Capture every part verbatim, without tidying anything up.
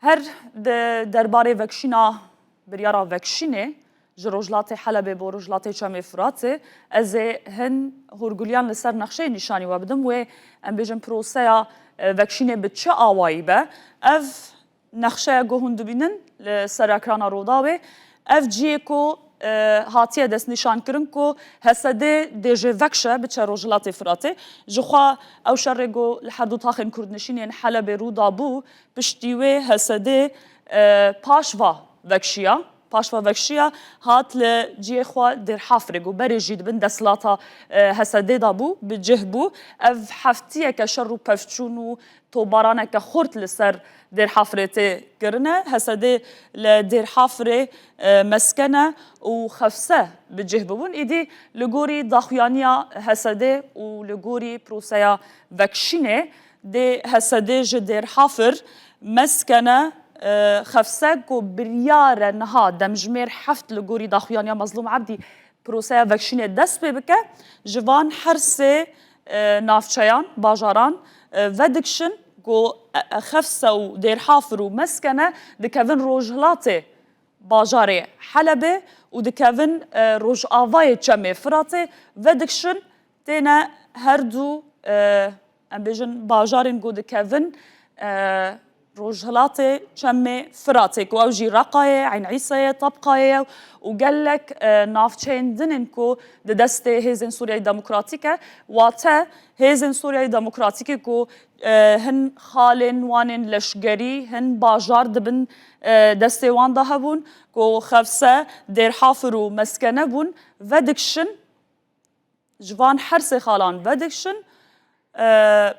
Her di derbarê vekşîna, biryara vekşînê ji Rojhilatê Helebê bo Rojhilatê Çemê Firatê, ez ê hin hûrguliyan li ser nexşeyê nîşanî we bidim, wê em bêjin proseya, e, vekşînê bi çi awayî be. Ev nexşeya ku hûn dibînin li ser ekrana Rûdawê, ev cihê ku, e, hatiye destnîşankirin ku H S D dê jê vekşe biçe Rojhilatê Firatê. Jixwe ew şerê ku li her du taxên kurdnişînên Helebê rû dabû, piştî wê H S D, e, paş va vekşiya, paş va vekşiya hat li cihê xwe Dêrhafirê ku berê jî dibin desthilata, e, H S D de bû, bi cih bû. Ev heftiyeke şer û pevçûn û tobaraneke xurt li ser Dêrhafirê tê kirine. H S D li Dêrhafirê, e, mesken e û xefse bi cih bibûn. Îdî li gorî daxuyaniya H S D û li gorî proseya vekşînê dê H S D ji Dêrhafir mesken e, e, xefse ku biryar e niha demjimêr heft li gorî daxuyaniya Mezlûm Ebdî proseya vekşînê dest pê bike, ji van her sê, e, navçeyan, bajaran, e, vedikşin ku, e, e, Xefse û Dêrhafir û Meskene dikevin rojhilatê bajarê Helebê û dikevin, e, rojavayê Çemê Firatê, vedikşin têne her du, e, em bêjin bajarên ku dikevin, e, Rojhilatê Çemê Firatê, ku ew jî Reqayê, Eyn Îsayê, Tebqayê ye û gelek, e, navçeyên din in ku di destê Hêzên Sûriyeyê Demokratîk e, wate Hêzên Sûriyeyê Demokratîkê ku, e, hin xalên wan ên leşgerî, hin bajar dibin, e, destê wan de hebûn, ku Xefse, Dêrhafir û Meskene bûn, vedikşin, ji van her sê xalan vedikşin, e,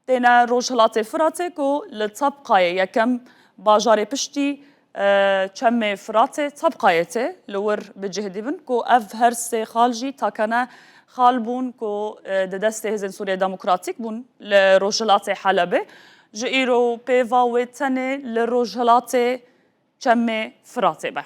têne Rojhilatê Firatê ku li Tebqayê yekem bajarê piştî, e, Çemê Firatê Tebqayê tê li wir bi cih dibin ku ev her sê xal jî takene xal bûn ku, e, di destê Hêzên Sûriyeyê Demokratîk bûn li Rojhilatê Helebê. Ji îro pê va wê tenê li Rojhilatê Çemê Firatê be.